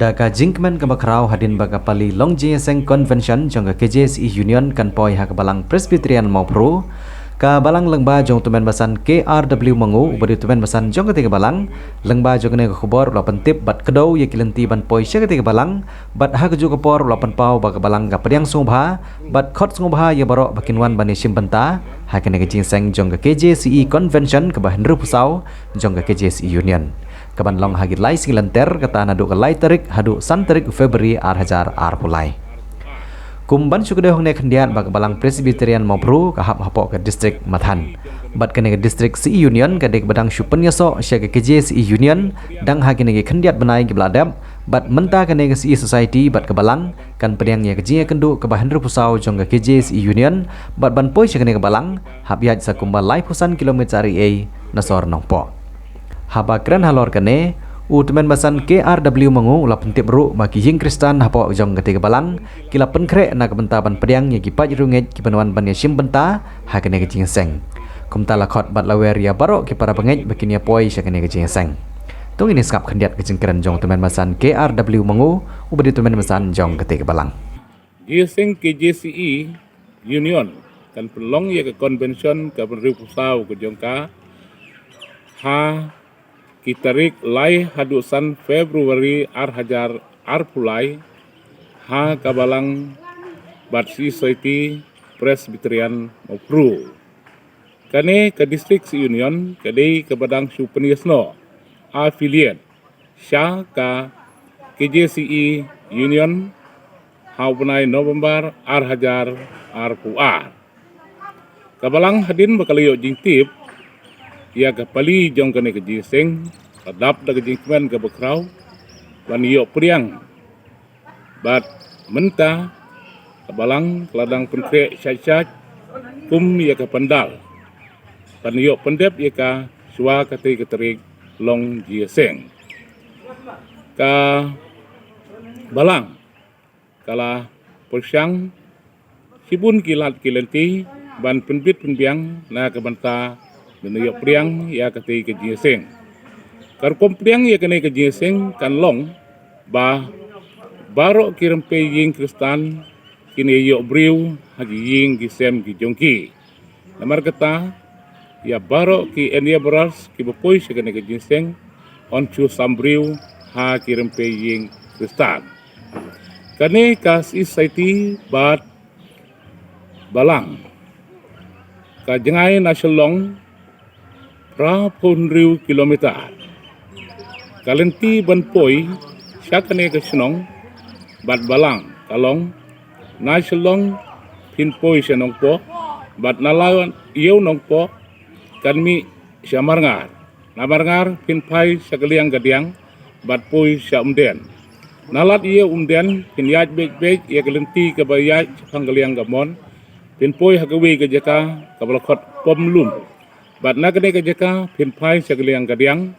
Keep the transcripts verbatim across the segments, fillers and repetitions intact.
Da ka jingkmen kaba khraw hadien ba ka pali long jingïaseng convention jong ka K J C E Union kan poi ha ka Balang Presbyterian Mawphru, ka Balang lyngba jong u tymmen basan K R W Mangu uba dei u tymmen basan jong katei ka Balang, lyngba jong kane ka khubor u la pyntip bad kdew ïa ki lynti ban poi sha katei ka Balang, bad ha kajuh ka por u la pynpaw ba ka Balang ka pdiang sngewbha bad khot sngewbha ïa baroh ba kin wan ban ïashim bynta ha kane ka jingïaseng jong ka K J C E convention kaba hynriewphew saw jong ka K J C E Union, kaban long ha ki lai sngi lynter, kata naduh ka lai tarik haduh san tarik February ar hajar arphew lai. Kum ban shu kdew hangne khyndiat ba ka Balang Presbyterian Mawphru ka hap hapoh ka district Mathan, bad kane ka district C E Union ka dei kaba dang shu pynïasoh sha ka K J C E Union dang ha kine ki khyndiat bnai kiba la dep, bad mynta kane ka C E Society bad ka Balang kan pdiang ïa ka jingïakynduh kaba hynriewphew saw jong ka K J C E Union, bad ban poi sha kane ka Balang hap ïaid sa kumba laiphew san kilometer ei ei na sor Nongpoh. Haba kren halor kane, u tymmen basan K R W Mangu u la pyntip ruh ba ki ïing Khristan hapoh jong katei ka Balang ki la pynkhreh na ka bynta ban pdiang ïa ki paid riewngeit kiban wan ban ïashim bynta ha kane ka jingïaseng. Kumta la khot bad la wer ïa baroh ki para bangeit ba kin ïa poi sha kane ka jingïaseng. To ngin ïa sngap khyndiat ka jingkren jong u tymmen basan K R W Mangu uba dei u tymmen basan jong katei ka Balang. Jingïaseng K J C E Union kan pynlong ïa ka convention kaba hynriewphew saw ka jong ka ha ki tarik lai haduh san February ar hajar arphew lai ha ka Balang bad C E Society Presbyterian Mawphru. Kane ka District C E Union ka dei kaba dang shu pynïasnoh affiliate sha ka K J C E Union ha u bnai November ar hajar arphew ar. Ka Balang hadien ba ka la ïoh jingtip ïa ka pali jong kane ka jingïaseng, ka dap da ka jingkmen kaba khraw ban ïoh pdiang. Bad mynta ka Balang ka la dang pynkhreh shait shait kum ïa ka pandal ban ïoh pyndep ïa ka shuwa katei ka tarik long jingïaseng. Ka Balang ka la pyrshang shibun ki lad ki lynti ban pynbit pynbiang na ka bynta ban ïoh pdiang ïa katei ka jingïaseng. Ka rukom pdiang ïa kane ka jingïaseng kan long ba baroh ki rympei ïing Khristan kin ïoh briew ha ki ïing ki sem ki jong ki. Namar kata ïa baroh ki endeavourers kiba poi sha kane ka jingïaseng yn shu sam briew ha ki rympei ïing Khristan. Kane ka C E Society bad Balang ka jngai na Shillong phra phew hynriew kilometer. Ka lynti ban poi sha kane ka shnong bad Balang ka long na Shillong phin poi sha Nongpoh, bad na la ïew Nongpoh kan mih sha Marngar. Na Marngar phin phai sha ka liang ka diang bad poi sha Umden. Na lad ïew Umden phin ïaid beit beit ïa ka lynti kaba ïaid shaphang ka liang ka mon, phin poi ha kawei ka jaka kaba la khot Pomlum. Bad na kane ka jaka phin phai sha ka liang ka diang,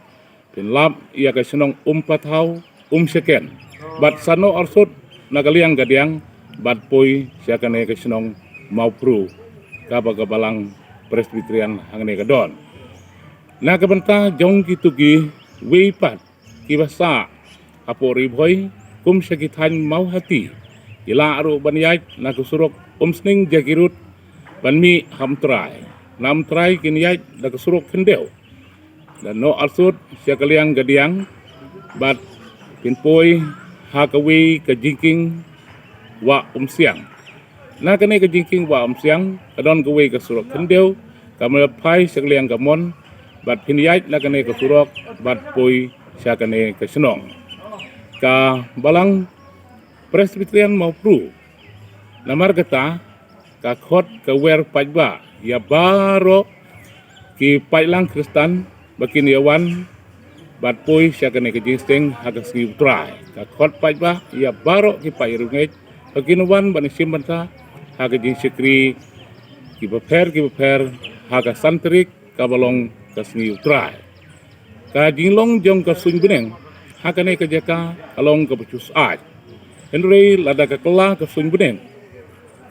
phin lap ïa ka shnong Umpathaw, Umshaken. Bad sa noh arsut na ka liang ka diang bad poi sha kane ka shnong Mawphru kaba ka Balang Presbyterian hangne ka don. Na ka bynta jong kito kiwei pat kiba sah hapoh Ri Bhoi kum sha ki thaiñ Mawhati, ki lah ruh ban ïaid na ka surok Umsning Jagiroad ban mih ha Umtrai. Na Umtrai kin ïaid da ka surok khyndew da noh arsut sha ka liang ka diang bad kin poi ha kawei ka jingkieng Wah Umsiang. Na kane ka jingkieng Wah Umsiang ka don kawei ka surok khyndew kaba la phai sha ka liang ka mon bad phin ïaid na kane ka surok bad poi sha kane ka shnong. Ka Balang Presbyterian Mawphru namar kata ka khot ka wer paidbah ïa baroh ki paidlang Khristan ba kin ïa wan bad poi sha kane ka jingïaseng ha ka sngi U Trai. Ka khot paidbah ïa baroh ki paid riewngeit ba kin wan ban ïashim bynta ha ka jingshakri kiba pher kiba pher ha ka san tarik kaba long ka sngi U Trai. Ka jinglong jong ka suiñ bneng ha kane ka jaka ka long kaba shu syaid. Hynrei lada ka kylla ka suiñ bneng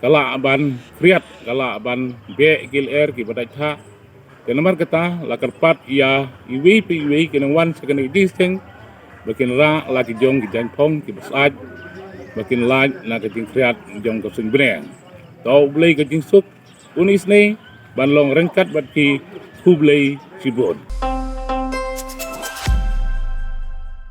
ka lah ban khriat, ka lah ban beh ki lyer kiba dait thah. Te namar kata la kyrpad ïa iwei pa iwei ki nongwan sha kane ka jingïaseng ba kin rah la ki jong ki jaiñphong kiba syaid, ba kin lait na ka jingkhriat jong ka suiñbneng. To U Blei ka jingsuk un isynei ban long ryngkat bad ki. Khublei shibun.